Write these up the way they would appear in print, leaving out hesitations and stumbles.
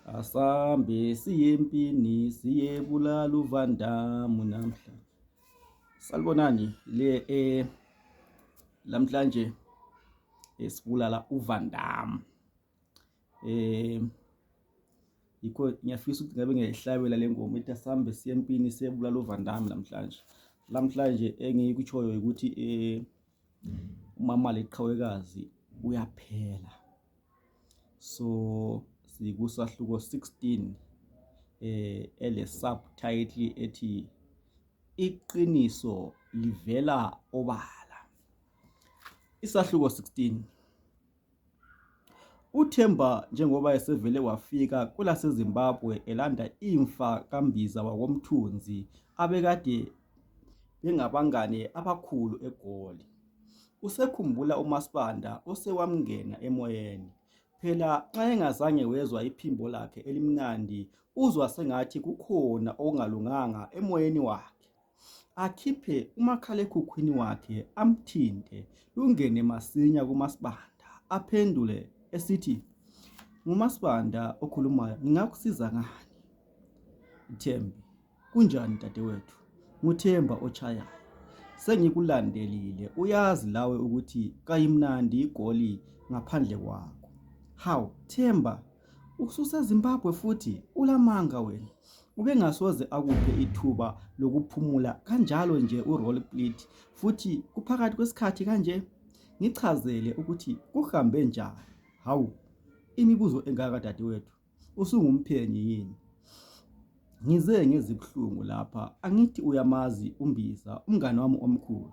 Asambe siye empini siyebulala uVandam namhla. Salibonani le namhlanje sibulala uVandam. Yikho ngiyafisa ukuthi ngabe ngiyayihlabela le ngoma ethi asambe siye empini siyebulala uVandam namhlanje. Namhlanje engikutshoyo ukuthi umama leqhawekazi uyaphela. So sikusahluko 16 ele subtitle ethi iqiniso livela obala. Isahluko 16. uThemba njengoba esevele wafika kwelaseZimbabwe elanda imfa kaMbiza wakomthunzi abekade bengabangane abakhulu eGoli. Usekhumbula uMaSibanda osewamngena emoyeni. Phela xa engazange wezwa iphimbo lakhe elimnandi uzwa sengathi kukhona okungalunganga emoyeni wakhe. Akhiphe umakhalekhukhwini wakhe amthinte lungene masinya kuMaSibanda aphendule esithi, "nguMaSibanda okhulumayo, ngingakusiza ngani?" Thembi, "kunjani dadewethu? NguThemba ochayayo. Sengikulandelile, uyazi lawe ukuthi kayimnandi iGoli ngaphandle kwakho." "Hawu Themba, ususeZimbabwe futhi ulamanga wena. Ubengasoze akuphe ithuba lokuphumula kanjalo nje uRolsplit futhi kuphakathi kwesikhathi kanje? Ngichazele ukuthi kuhambe njani." "Hawu, imibuzo engaka dadewethu, usungumphenyi yini? Ngize ngezibhlungu lapha, angithi uyamazi uMbiza, umngane wami omkhulu?"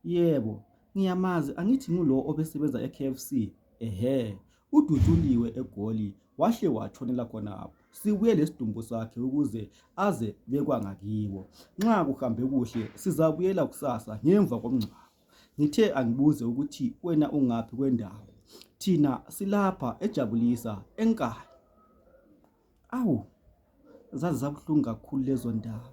"Yebo, ngiyamazi, angithi ngulo obesebenza eKFC." "Ehhe, udutshuliwe eGoli wahle watshonela khonapho. Sibuye lesidumbu sakhe ukuze aze bekwangakibo. Nxa kuhambe kuhle sizabuyela kusasa ngemva komngcwabo. Ngithe angibuze ukuthi wena ungaphi kwendawo. Thina silapha eJabulisa eNkayi." "Awu, zazi zabuhlungu kakhulu lezo ndaba.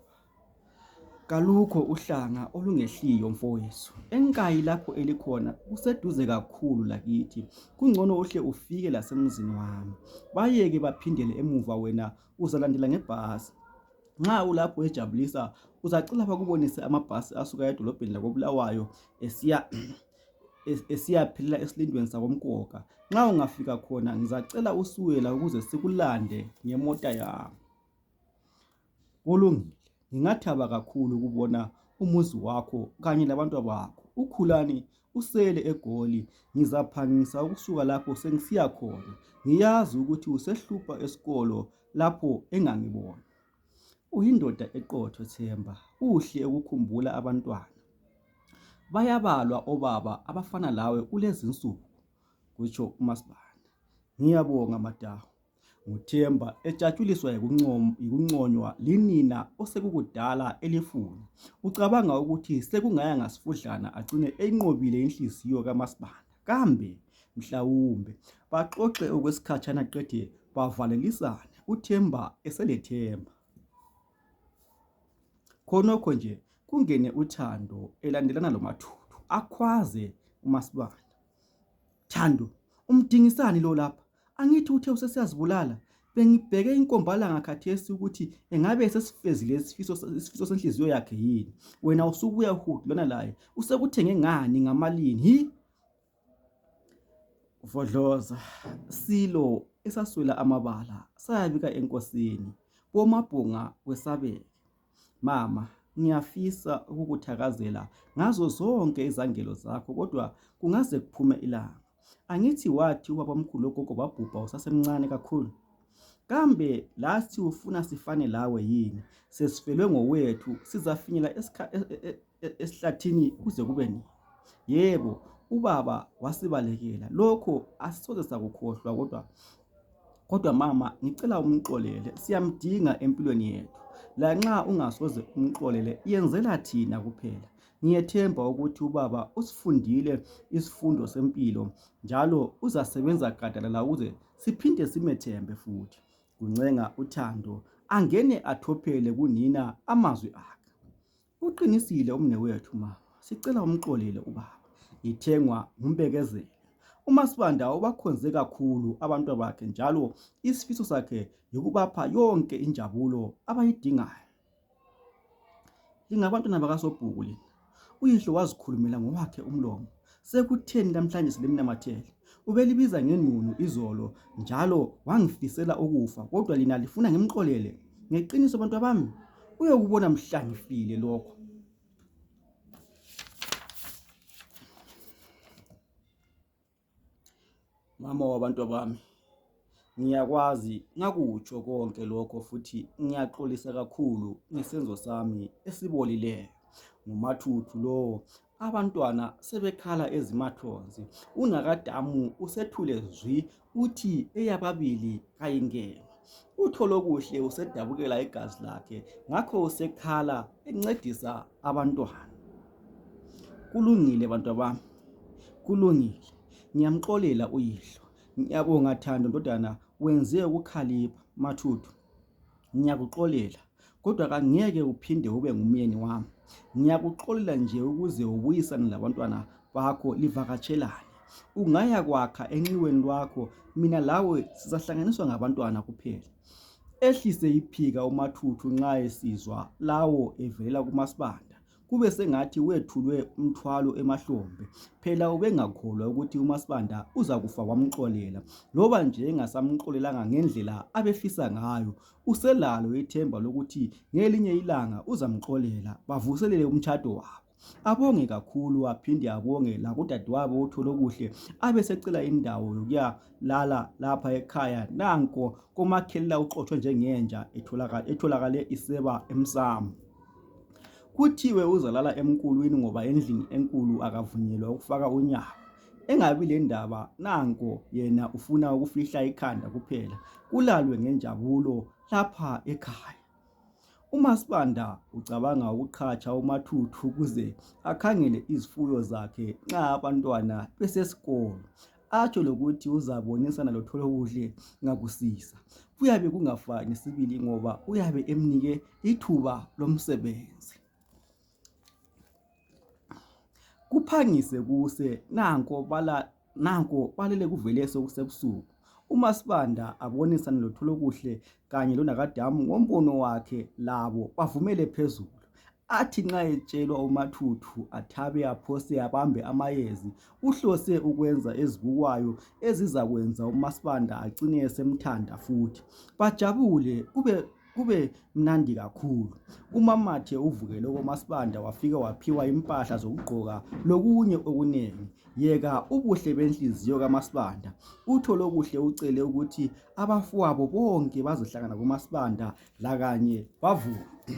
Kalukho uhlanga olungehliyo mfowethu. eNkayi lapho elikhona kuseduze kakhulu lakithi. Kungcono uhle ufike lasemzini wami. Bayeke baphindele emuva, wena uzalandela ngebhasi. Nxa ulapho eJabulisa uzacela bakubonise amabhasi asuka edolobheni lakoBulawayo esiyaphelela esilindweni sakomkoka. Nxa ungafika khona ngizacela usuwela ukuze sikulande ngemota yami." "Kulungile, ngingathaba kakhulu ukubona umuzi wakho kanye labantu bakho. Ukhulani usele eGoli. Ngizaphangisa ukusuka lapho sengisiya khona. Ngiyazi ukuthi usehlupha esikolo lapho engangibona." "Uyindoda eqotho Themba, uhle ukukhumbula abantwana. Bayabalwa obaba abafana lawe kulezi nsuku," kutsho uMaSibanda. "Ngiyabonga madawu." nguThemba etshatshuliswa yikunconywa linina osekukudala elifuna. Ucabanga ukuthi sekungaya ngasifudlana agcine eyinqobile inhliziyo kaMaSibanda. Kambe mhlawumbe baxoxe okwesikhatshana qede bavalelisane, uThemba eselethemba. Khonokho nje kungene uThando elandelana loMathuthu akhwaze uMaSibanda. "Thando, umdingisani lo lapha? Angithi uthe usesiyazibulala? Bengibheke inkombalanga khathesi ukuthi engabe sesifezile isifiso senhliziyo yakhe yini. Wena usubuya uhudlwana laye, usekuthenge ngani ngamalini hi?" Vodloza, silo esaswela amabala sayabika enkosini. BoMabhunga kwesabeke. "Mama, ngiyafisa ukukuthakazela ngazo zonke izangelo zakho, kodwa kungaze kuphume ilanga. Angithi wathi ubabamkhulu ogogo babhubha usasemncane kakhulu? Kambe lathi ufuna sifane lawe yini? Sesifelwe ngowethu, sizafinyela esihlathini kuze kube nini. Yebo, ubaba wasibalekela, lokho asisoze sakukhohlwa, kodwa mama, ngicela umxolele, siyamdinga empilweni yethu. Lanxa ungasoze umxolele, yenzela thina kuphela. Ngiyethemba ukuthi ubaba usifundile isifundo sempilo njalo uzasebenza gadalala ukuze siphinde simethembe futhi." Kuncenga uThando angene athophele kunina amazwi akhe. "Uqinisile umnewethu mama, sicela umxolele ubaba. Ithengwa ngumbekezelo. uMaSibanda ubakhonze kakhulu abantu bakhe njalo isifiso sakhe yikubapha yonke injabulo abayidingayo. Lingabantwana bakaSobhuku lina, uyihlo wazikhulumela ngowakhe umlomo. Sekutheni namhlanje selimnamathele? Ubelibiza ngenunu izolo njalo wangifisela ukufa, kodwa lina lifuna ngimxolele. Ngeqiniso bantu bami, uyokubona mhla ngifile lokho. Mama wabantu bami, ngiyakwazi ngakutsho konke lokho futhi ngiyaxolisa kakhulu ngesenzo sami esibolileyo. NguMathuthu lowo, abantwana sebekhala ezimathonzi. UNakadamu usethule zwi uthi eyababili kayingene. uTholokuhle usedabukela igazi lakhe, ngakho usekhala encedisa abantwana. Kulungile bantu bami, kulungile. Ngiyamxolela uyihlo. Ngiyabonga Thando ndodana, wenze ukukhalipha. Mathuthu, ngiyakuxolela, kodwa kangeke uphinde ube ngumyeni wami. Ngiyakuxolela nje ukuze ubuyisane labantwana bakho livakatshelane. Ungaya kwakha enxiweni lwakho, mina lawe sizahlanganiswa ngabantwana kuphela. Ehlise iphika uMathuthu nxa esizwa lawo evelela kuMaSibanda. Kube sengathi wethulwe umthwalo emahlombe. Phela ubengakholwa ukuthi uMaSibanda uza kufa wamxolela. Loba nje engasamxolelanga ngendlela abefisa ngayo, uselalo ithemba lokuthi ngelinye ilanga uzamxolela bavuselele umtshado wabo. Abonge kakhulu, aphinde abonge lakudadewabo uTholokuhle abesecela indawo yokuya lala lapha ekhaya. Nanko komakhelela uxoxwe njengenja etholakale iseba emsamo. Kuthiwe uzalala emkulwini ngoba endlini enkulu akavunyelwa ukufaka unyawo. Engabi le ndaba, nanko yena ufuna ukufihla ikhanda kuphela, kulalwe ngenjabulo lapha ekhaya. uMaSibanda ucabanga ukuqhatsha uMathuthu ukuze akhangele izifuyo zakhe nxa abantwana besesikolo. Atsho lokuthi uzabonisana loTholokuhle ngakusisa. Kuyabe kungafani sibili ngoba uyabe emnike ithuba lomsebenzi. Kuphangise kuse, nanko balele kuvele sokusebusuku. uMaSibanda abonisana loTholokuhle kanye loNakadamu ngombono wakhe, labo bavumele phezulu. Athi nxa etshelwa uMathuthu athabe aphose abambe amayezi, uhlose ukwenza ezibukwayo ezizakwenza uMaSibanda agcine esemthanda futhi. Bajabule kube mnandi kakhulu. uMamathe uvukele koMaSibanda wafika waphiwa impahla zokugqoka lokunye okunengi. Yeka ubuhle benhliziyo kaMaSibanda. uTholokuhle ucele ukuthi abafowabo bonke bazohlangana kuMaSibanda lakanye bavuke.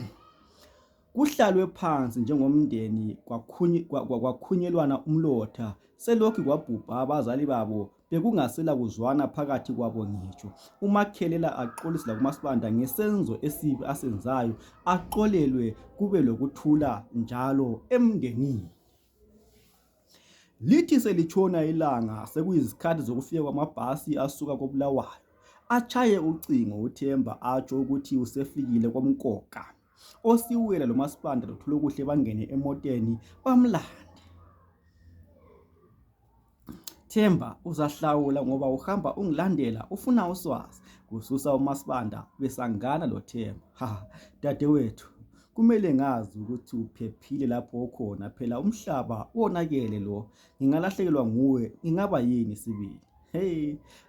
Kuhlalwe phansi njengomndeni kwakhunyelwana umlotha. Selokhu kwabhubha abazali babo, bekungasela kuzwana phakathi kwabo ngitsho. uMakhelela axolisela kuMaSibanda ngesenzo esibi asenzayo, axolelwe kube lokuthula njalo emndenini. Lithi selitshona ilanga, sekuyizikhathi zokufika kwamabhasi asuka koBulawayo. Atshaye ucingo uThemba atsho ukuthi usefikile komkoka. Osiwela loMaSibanda loTholokuhle bangene emoteni bamlande. Themba, uzahlawula ngoba uhamba ungilandela ufuna uswazi. Kususa uMaSibanda besangana loThemba. Dadewethu, kumele ngazi ukuthi uphephile lapho ukhona, phela umhlaba wonakele lo. Ngingalahlekelwa nguwe, ngingaba yini sibili?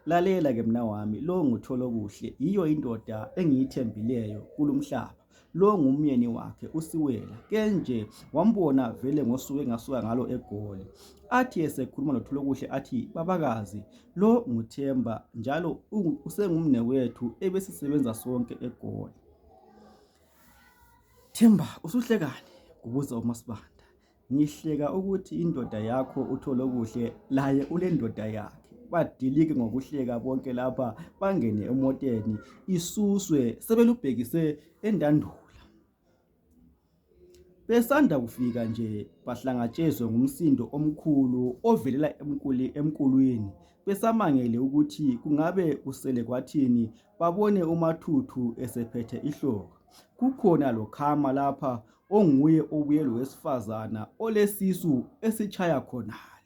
Lalela ke mna wami, lo nguTholokuhle, yiyo indoda engiyithembileyo kulumhlaba. Lo ngumyeni wakhe uSiwela. Kenje wambona vele ngosuku engasuka ngalo eGoli. Athi esekhuluma noTholokuhle athi, babakazi, lo nguThemba njalo usengumne wethu ebesisebenza sonke eGoli. Themba, usuhlekani? Kubuza uMaSibanda. Ngihleka ukuthi indoda yakho uTholokuhle laye ule ndoda yakhe. Badilike ngokuhleka bonke lapha, bangene emoteni isuswe sebelubhekise endandula. Besanda kufika nje bahlangatshezwe ngumsindo omkhulu ovelela emkulwini. Besamangele ukuthi kungabe kusele kwathini, babone uMathuthu esephethe ihloko. Kukhona lokhama lapha onguye obuye lowesifazana olesisu esitshaya khonale.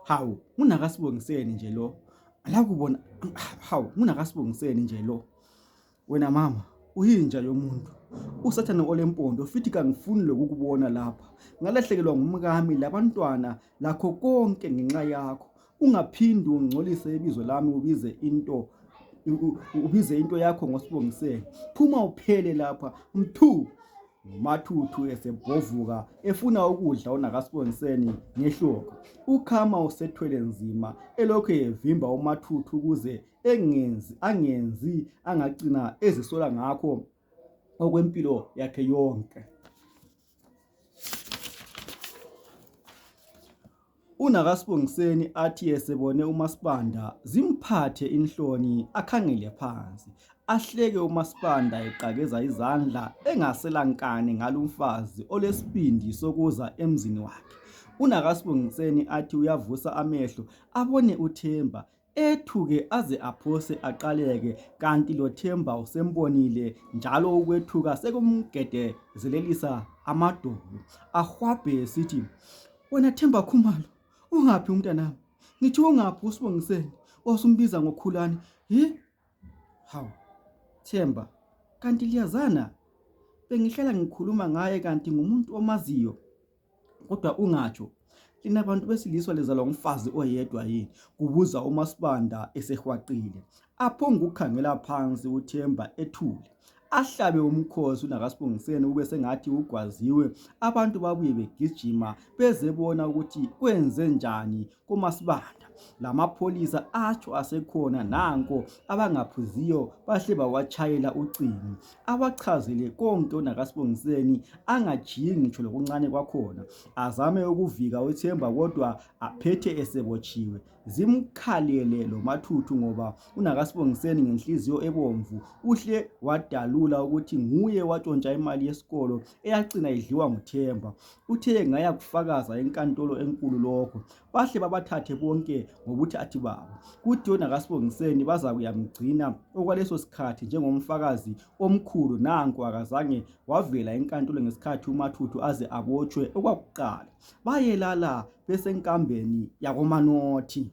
Hawu, unakasibongiseni nje lo. La kubona hawu, unakasibongiseni nje lo. Wena mama, uyinja yomuntu. Usathane olempondo futhi kangifuni lokukubona lapha. Ngalahlekelwa ngumkami labantwana lakho konke ngenxa yakho. Ungaphindi ungcolise ibizo lami ubize into yakho ngosibongiseni. Phuma uphele lapha. Mathuthu esebhovuka efuna ukudla onakasibongiseni ngehloko. Ukhama usethwele nzima elokhu evimba uMathuthu ukuze angagcina ezisola ngakho okwempilo yakhe yonke. UNakasibongiseni athi esebone uMaSibanda zimphathe inhloni akhangele phansi. Ahleke uMaSibanda eqakeza izandla engaselankane ngalumfazi olesibindi sokuza emzini wakhe. UNakasibongiseni athi uyavusa amehlo abone uThemba ethuke aze aphose aqaleke, kanti lo Themba usembonile njalo ukwethuka sekumgedezelelisa amadolo. Ahwabhe esithi, wena Themba Khumalo, ungaphi umntanami? Ngithi ungaphi uSibongiseni osumbiza ngokhulani? Hawu Themba, kanti liyazana bengihlala ngikhuluma ngaye kanti ngumuntu omaziyo, kodwa ungatsho linabantu besilisa lezalwa ngumfazi oyedwa yini? Kubuza uMaSibanda esehwaqile. Aphonga ukukhangela phansi uThemba ethule. Ahlabe umkhosi uNakasibongiseni ube sengathi ugwaziwe. Abantu babuye begijima bezebona ukuthi kwenze njani kuMaSibanda. Lamapholisa atsho asekhona nanko abangaphuziyo bahle bawatshayela ucingo. Abachazele konke uNakasibongiseni angajiyi ngitsho lokuncane kwakhona. Azame ukuvika uThemba kodwa aphethe esebotshiwe. Zimkhalele lo Mathuthu ngoba uNakasibongiseni ngenhliziyo ebomvu uhle wadalula ukuthi nguye watshontsha imali yesikolo eyagcina idliwa nguThemba. Uthe ngaya kufakaza enkantolo enkulu lokho. Bahle babathathe bonke ngobuthathi babo. Kuthi uNakasibongiseni baza kuyamgcina okwaleso sikhathi njengomfakazi omkhulu. Nanku akazange wavela enkantolo ngesikhathi uMathuthu aze abotshwe okwakuqala. Bayelala besenkambeni yakoManothi.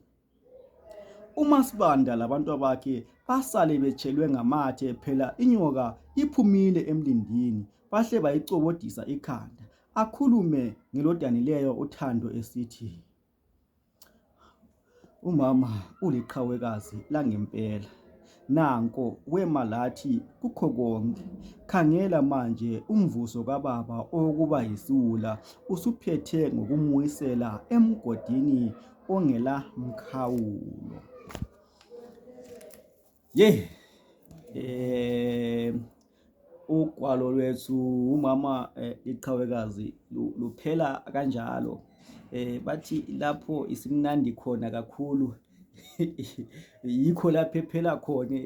uMaSibanda labantu bakhe basale betshelwe ngamathe phela inyoka iphumile emlindini. Bahle bayicobodisa ikhanda. Akhulume ngelodanileyo uThando esithi, umama uliqhawekazi langempela. Nanko wema lathi kukho konke. Khangela manje umvuso kababa okuba yisiwula usuphethe ngokumuyisela emgodini ongela mkhawulo. Ugwalo lwethu umama iqhawekazi luphela kanjalo. Bathi lapho isimnandi khona kakhulu yikho lapho ephela khona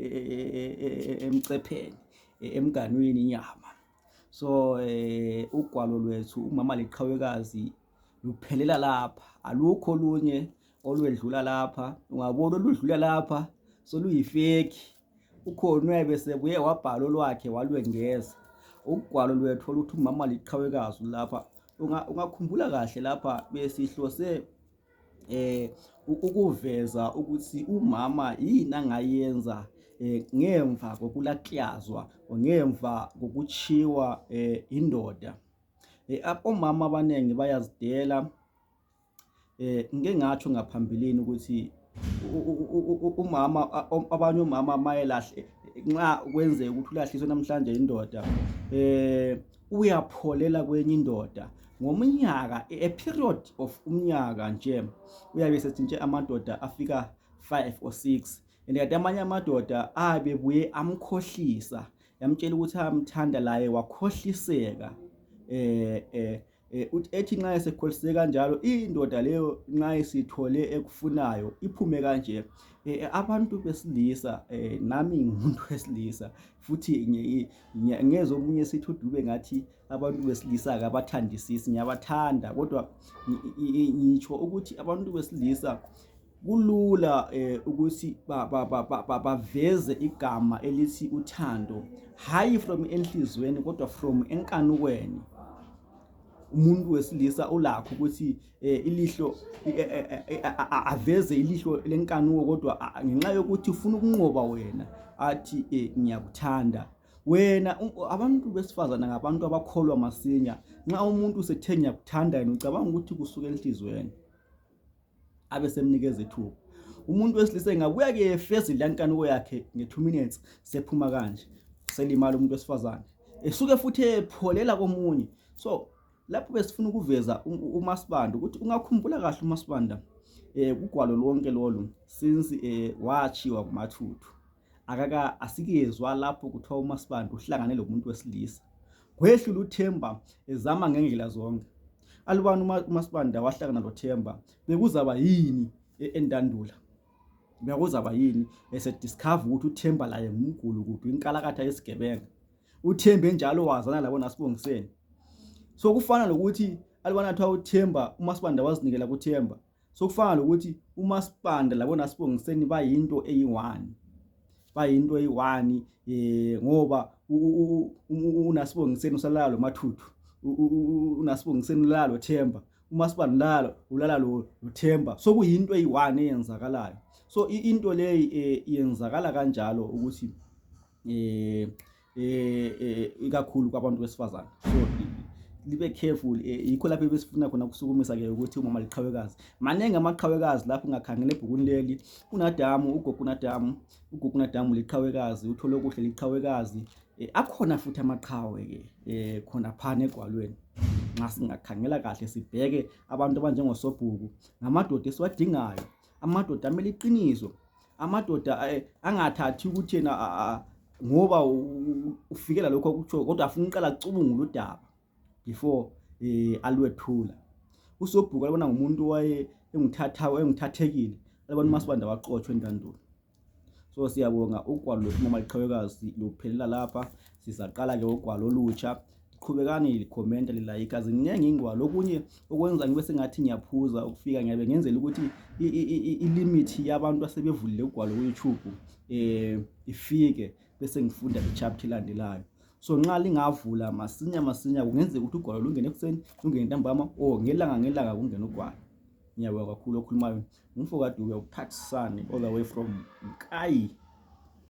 emcepheni emganwini inyama. So ugwalo lwethu umama liqhawekazi luphelela lapha. Alukho olunye olwedlula lapha. Ungabona oludlula lapha soluyifeki. Ukhonwebe sebuye wabhala olwakhe walwengeza. Ugwalo lwethu oluthi umama liqhawekazi lapha ungakhumbula kahle lapha besihlose ukuveza ukuthi umama yini angayenza ngemva kokulaklazwa ngemva kokuchiwa indoda. Omama abaningi bayazidela. Ngeke ngatsho ngaphambilini ukuthi umama abanye omama mayelahle nxa kwenzeka ukuthi ulahliswe namhlanje indoda uyapholela kwenye indoda ngomnyaka a period of umnyaka nje uyabe sethinje amadoda afika 5 or 6 and amanye amadoda abebuye amkhohlisa yamtshela ukuthi amthanda laye wakhohliseka. Ethi nxa esekhohliseka kanjalo indoda leyo nxa isithole ekufunayo iphume kanje. Abantu besilisa nami ngumuntu wesilisa futhi ngeze omunye sithi udube ngathi abantu besilisa akabathandisisi. Ngiyabathanda kodwa ngitsho ukuthi abantu besilisa kulula ukuthi baveze igama elithi uthando, hayi from enhlizweni kodwa from enkanukweni. umuntu wesilisa ulakho ukuthi ilihlo aveze ilihlo lenkanuko, kodwa ngenxa yokuthi ufuna ukunqoba wena athi ngiyakuthanda wena. Abantu besifazana ngabantu abakholwa masinya. Nxa umuntu usethe ngiyakuthanda yena ucabanga ukuthi kusuka enhlizweni, abe semnikeza ithuba. Umuntu wesilisa engabuya ke efeza ilankanuko yakhe nge2 minutes sephuma kanje, selimala umuntu wesifazane esuke futhi epholela komunye. So lapho besifuna ukuveza uMaSibanda ukuthi ungakhumbula kahle uMaSibanda kugwalo lonke lolu since wachiwa kumathuthu asikezwa lapho kuthiwa uMaSibanda uhlangane lomuntu wesilisa. Kwehlula uThemba ezama ngendlela zonke. Alubani uMaSibanda wahlangana loThemba, bekuzaba yini endandula? Bekuzaba yini esediscover ukuthi uThemba laye ngumgulukudu, inkalakatha yesigebenga. uThemba njalo wazana labo naSibongiseni. So kufana lokuthi alubani athiwa uThemba uMaSibanda wazinikela kuThemba. So kufana lokuthi uMaSibanda labo naSibongiseni bayinto eyi1, bayinto eyi1 ngoba unaSibongiseni usalala lo mathuthu, unaSibongiseni ulala lo Themba, uMaSibanda ulala lo Themba. So kuyinto eyi1 eyenzakalayo. So into leyi iyenzakala kanjalo ukuthi ikakhulu kwabantu besifazana. So libe careful. Yikho lapho besifuna khona ukusukumisa ke ukuthi umama liqhawekazi. Manenge amaqhawekazi lapho ungakhangela ebhukwini leli. uNadamu, ugogo uNadamu liqhawekazi, uthole kuhle liqhawekazi. Akhona futhi amaqhawe ke khona phana egwalweni. Nxa singakhangela kahle sibheke abantu abanjengoSobhuku ngamadoda esiwadingayo, amadoda amele iqiniso, amadoda angathathi ukuthi yena ngoba ufikela lokho akutsho kodwa afuna uqala acubungula udaba before alwethula. uSobhuku alibona ngumuntu waye engithathekile, alibona uMaSibanda waqothwa endandulo. So siyabonga ugwalo lomama liqhawekazi luphelela lapha. Sizaqala ke ugwalo olutsha. Qhubekani likhomenta lilike, aziningi ingwalo. Okunye okwenza ngibe sengathi ngiyaphuza ukufika ngiyabe ngenzela ukuthi ilimit yabantu asebevulile ugwalo kuYouTube ifike bese ngifunda ichapter elandelayo. So nxa lingavula masinya kungenzeka ukuthi ugwalo lungene ekuseni, lungene ntambama, ngelanga kungena ugwalo. Ngiyabonga kakhulu okhulumayo. Ngumfowethu uPatsani all the way from Nkayi.